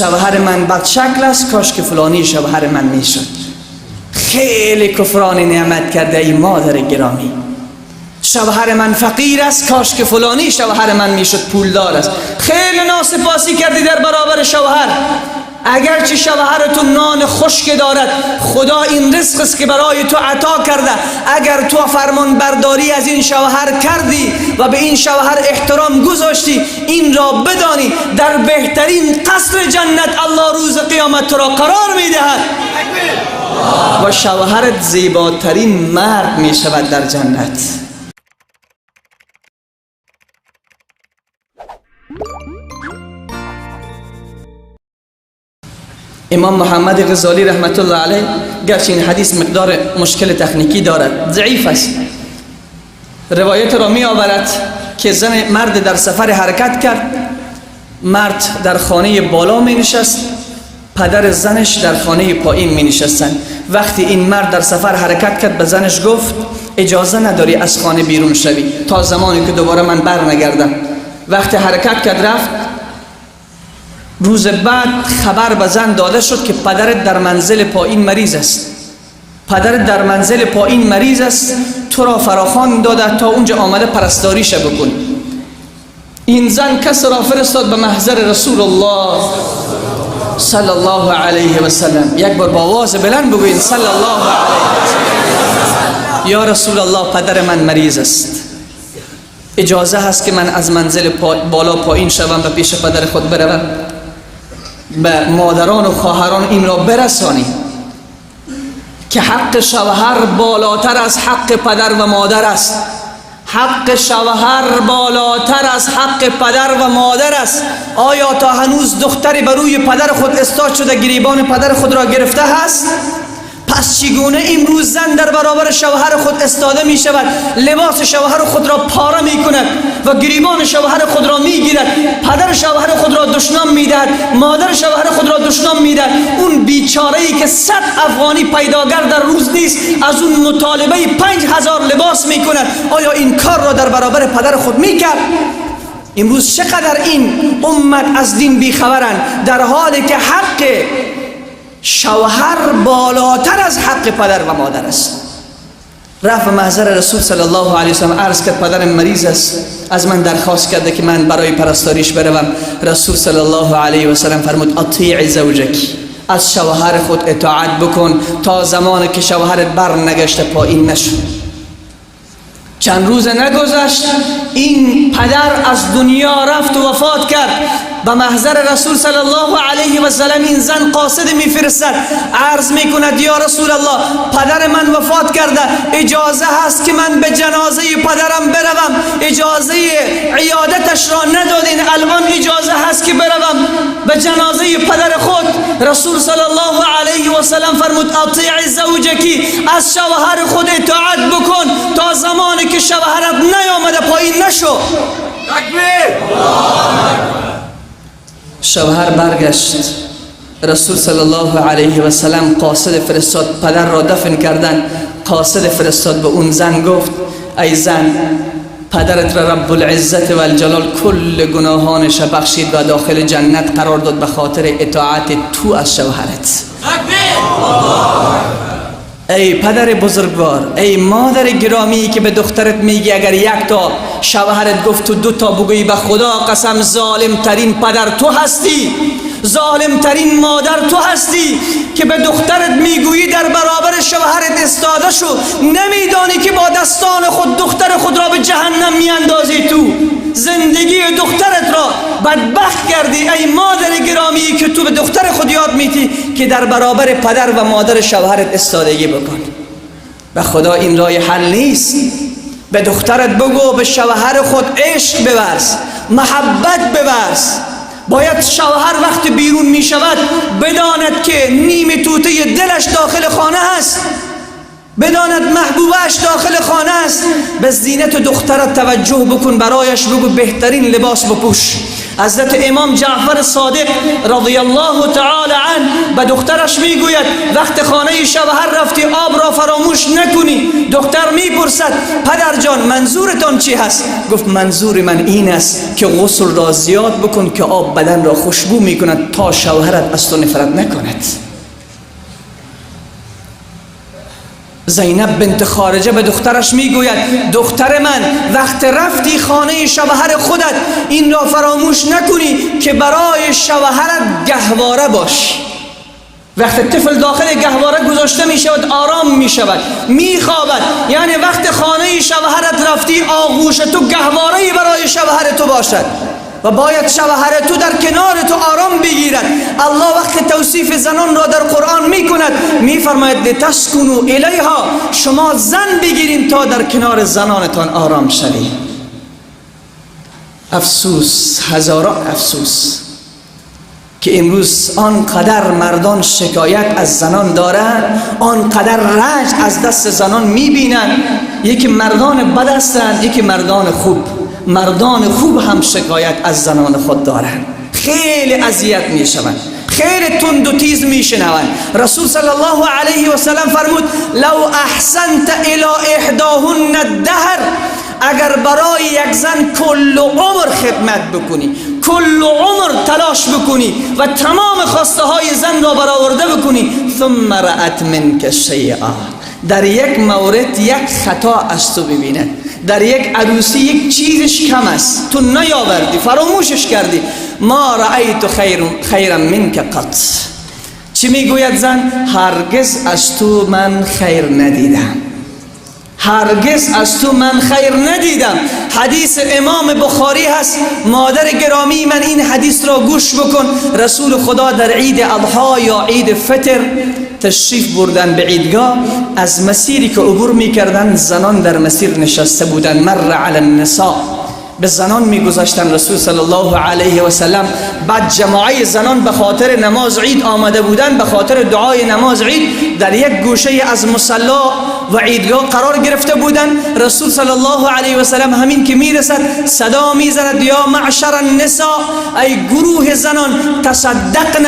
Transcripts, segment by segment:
شوهر من بد شکل است، کاش که فلانی شوهر من میشد. خیلی کفران نعمت کرده ای مادر گرامی. شوهر من فقیر است، کاش که فلانی شوهر من میشد پولدار است. خیلی ناسپاسی کردی در برابر شوهر. اگرچه شوهرتون نان خشک دارد، خدا این رزق است که برای تو عطا کرده. اگر تو فرمان برداری از این شوهر کردی و به این شوهر احترام گذاشتی، این را بدانی در بهترین قصر جنت الله روز قیامت تو را قرار میدهد و شوهرت زیباترین مرد می شود در جنت. امام محمد غزالی رحمت الله علیه، گرچه این حدیث مقدار مشکل تکنیکی دارد، ضعیف است، روایت را می آورد که زن مرد در سفر حرکت کرد، مرد در خانه بالا می نشست، پدر زنش در خانه پایین می نشستند. وقتی این مرد در سفر حرکت کرد، به زنش گفت اجازه نداری از خانه بیرون شوی تا زمانی که دوباره من بر نگردم. وقتی حرکت کرد رفت، روز بعد خبر به زن داده شد که پدرت در منزل پایین مریض است، پدرت در منزل پایین مریض است، تو را فراخوان داده تا اونجا آمده پرستاریش بکن. این زن کس را فرستاد به محضر رسول الله صلی الله علیه و سلم. یک بار با آواز بلند بگوین صلی الله علیه و سلم. یا رسول الله، پدر من مریض است، اجازه هست که من از منزل بالا پایین شوم و پیش پدر خود بروم؟ به مادران و خواهران این را برسانیم که حق شوهر بالاتر از حق پدر و مادر است. حق شوهر بالاتر از حق پدر و مادر است. آیا تا هنوز دختری بر روی پدر خود استاد شده گریبان پدر خود را گرفته هست؟ پس چگونه امروز زن در برابر شوهر خود استاده می شود، لباس شوهر خود را پاره می کند و گریبان شوهر خود را می گیرد، پدر شوهر خود را دشنام می دهد، مادر شوهر خود را دشنام می دهد. اون بیچاره ای که 100 افغانی پیداگر در روز نیست، از اون مطالبه 5000 لباس می کند. آیا این کار را در برابر پدر خود می کرد؟ امروز چقدر این امت از دین بیخبرند، در حالی که حق شوهر بالاتر از حق پدر و مادر است. رفت محضر رسول صلی الله علیه وسلم، عرض کرد پدرم مریض است، از من درخواست کرده که من برای پرستاریش بروم. رسول صلی الله علیه و سلم فرمود اطیع زوجک، از شوهر خود اطاعت بکن تا زمانی که شوهرت بر نگشته پایین نشد. چند روز نگذشت این پدر از دنیا رفت و وفات کرد. به محضر رسول صلی الله علیه و سلم این زن قاصد میفرستد، عرض میکند یا رسول الله، پدر من وفات کرده، اجازه هست که من به جنازه پدرم بروم؟ اجازه عیادتش را ندادین، الان اجازه هست که بروم به جنازه پدر خود؟ رسول صلی الله علیه و سلم فرمود اطیع زوجکی، از شوهر خود اطاعت بکن تا زمانی که شوهرت نیامده پایین نشو. تکبیر! شوهر برگشت، رسول صلی الله علیه و سلم قاصد فرستاد، پدر را دفن کردن، قاصد فرستاد به اون زن، گفت ای زن، پدرت را رب العزت و الجلال کل گناهانش بخشید و داخل جنت قرار داد به خاطر اطاعت تو از شوهرت. ای پدر بزرگوار، ای مادر گرامی که به دخترت میگی اگر یک تا شوهرت گفت تو 2 تا بگویی، به خدا قسم ظالم ترین پدر تو هستی، ظالم ترین مادر تو هستی که به دخترت میگویی در برابر شوهرت استاده شو، نمیدانی که با دستان خود دختر خود را به جهنم میاندازی. تو زندگی دخترت را بدبخت کردی. ای مادر گرامی که تو به دختر خود یاد میتی که در برابر پدر و مادر شوهرت استادگی بکن. به خدا این راه حل نیست. به دخترت بگو به شوهر خود عشق بورز، محبت بورز. باید شوهر وقتی بیرون می شود بداند که نیم توته دلش داخل خانه است، بداند محبوبش داخل خانه است. به زینت دخترت توجه بکن، برایش بگو بهترین لباس بپوش، حضرت امام جعفر صادق رضی الله تعالی عنه به دخترش میگوید وقت خانه شوهر رفتی آب را فراموش نکنی. دختر میپرسد پدر جان منظورتان چی هست؟ گفت منظور من این است که غسل را زیاد بکن که آب بدن را خوشبو میکند تا شوهرت از تو نفرت نکند. زینب بنت خارجه به دخترش میگوید دختر من وقت رفتی خانه شوهر خودت این را فراموش نکنی که برای شوهرت گهواره باش. وقت طفل داخل گهواره گذاشته می شود آرام می شود، می خوابد. یعنی وقت خانه شوهرت رفتی آغوش تو گهواره برای شوهر تو باشد و باید شوهر تو در کنار تو آرام بگیرد. الله وقت توصیف زنان را در قرآن می کند می فرماید لتسکنوا الیها، شما زن بگیرین تا در کنار زنانتان آرام شوید. افسوس، هزاران افسوس که امروز آنقدر مردان شکایت از زنان دارند، آنقدر رنج از دست زنان میبینند. یکی مردان بد هستند، یکی مردان خوب. مردان خوب هم شکایت از زنان خود دارند، خیلی اذیت میشوند، خیلی تند و تیز میشنوند. رسول صلی الله علیه و سلم فرمود لو احسنت الی احداهن الدهر، اگر برای یک زن کل عمر خدمت بکنی، کل عمر تلاش بکنی و تمام خواسته های زن را برآورده بکنی، ثم رأت منک شیئا، در یک مورد یک خطا از تو ببیند، در یک عروسی یک چیزش کم است تو نیاوردی، فراموشش کردی، ما رأیت خیرا منک قط. چی میگوید زن؟ هرگز از تو من خیر ندیدم، هرگز از تو من خیر ندیدم. حدیث امام بخاری هست. مادر گرامی من این حدیث را گوش بکن. رسول خدا در عید اضحی یا عید فطر تشریف بردن به عیدگاه. از مسیری که عبور میکردن زنان در مسیر نشسته بودن. مر علی النساء، به زنان میگذاشتن رسول صلی الله علیه و سلم. بعد جماعه زنان به خاطر نماز عید آمده بودن، به خاطر دعای نماز عید در یک گوشه از مصلا و عیدگاه قرار گرفته بودن. رسول صلی الله علیه و سلم همین که میرسد صدا میزند یا معشر النساء، ای گروه زنان، تصدقن،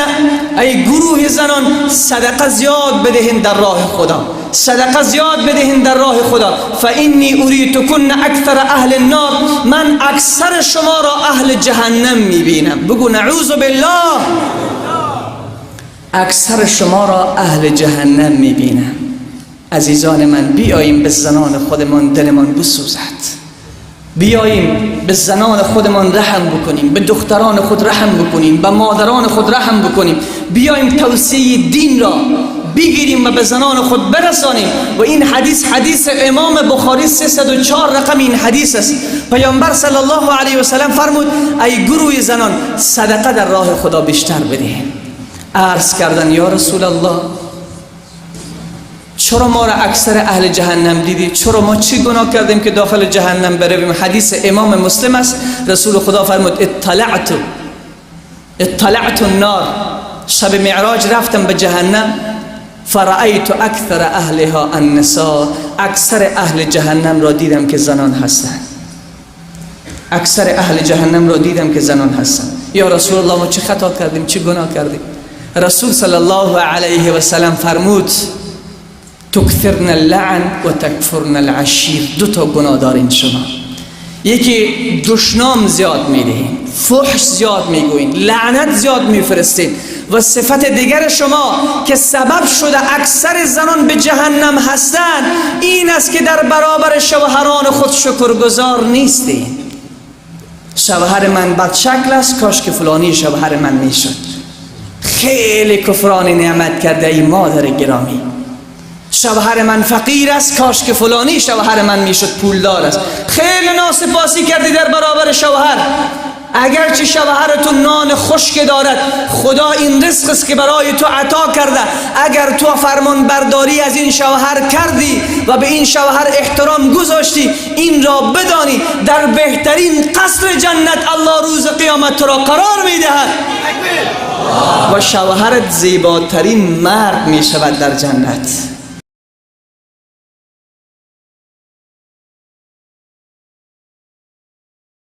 ای گروه زنان صدقه زیاد بدهین در راه خدا، صدقه زیاد بدهین در راه خدا. فانی اریتکن اکثر اهل النار، من اکثر شما را اهل جهنم میبینم. بگو نعوذ بالله. اکثر شما را اهل جهنم میبینم. عزیزان من بیاییم به زنان خودمان دلمان بسوزد، بیاییم به زنان خودمان رحم بکنیم، به دختران خود رحم بکنیم، به مادران خود رحم بکنیم. بیاییم توصیه دین را بگیریم و به زنان خود برسانیم. و این حدیث حدیث امام بخاری 304 رقم این حدیث است. پیامبر صلی الله علیه و سلم فرمود ای گروه زنان صدقه در راه خدا بیشتر بدهیم. عرض کردن یا رسول الله چرا ما را اکثر اهل جهنم دیدی؟ چرا ما چی گناه کردیم که داخل جهنم برویم؟ حدیث امام مسلم است. رسول خدا فرمود اطلعت النار، شب معراج رفتم به جهنم، فرأیت اکثر اهلها النساء، اکثر اهل جهنم را دیدم که زنان هستند. اکثر اهل جهنم را دیدم که زنان هستند. یا رسول الله ما چه خطا کردیم، چه گناه کردیم؟ رسول صلی الله علیه و سلم فرمود تکثرن اللعن و تکفرن العشیر. دو تا گناه دارین شما، یکی دشنام زیاد میدهین، فحش زیاد میگوین، لعنت زیاد میفرستین، و صفت دیگر شما که سبب شده اکثر زنان به جهنم هستند این است که در برابر شوهران خود شکرگزار نیستین. شوهر من بد شکل است، کاش که فلانی شوهر من میشد. خیلی کفران نعمت کرده ای مادر گرامی. شوهر من فقیر است، کاش که فلانی شوهر من میشد پولدار است. خیلی ناسپاسی کردی در برابر شوهر. اگرچه شوهرتون نان خشک دارد، خدا این رزق است که برای تو عطا کرده. اگر تو فرمان برداری از این شوهر کردی و به این شوهر احترام گذاشتی، این را بدانی در بهترین قصر جنت الله روز قیامت تو را قرار میدهد و شوهرت زیباترین مرد می شود در جنت.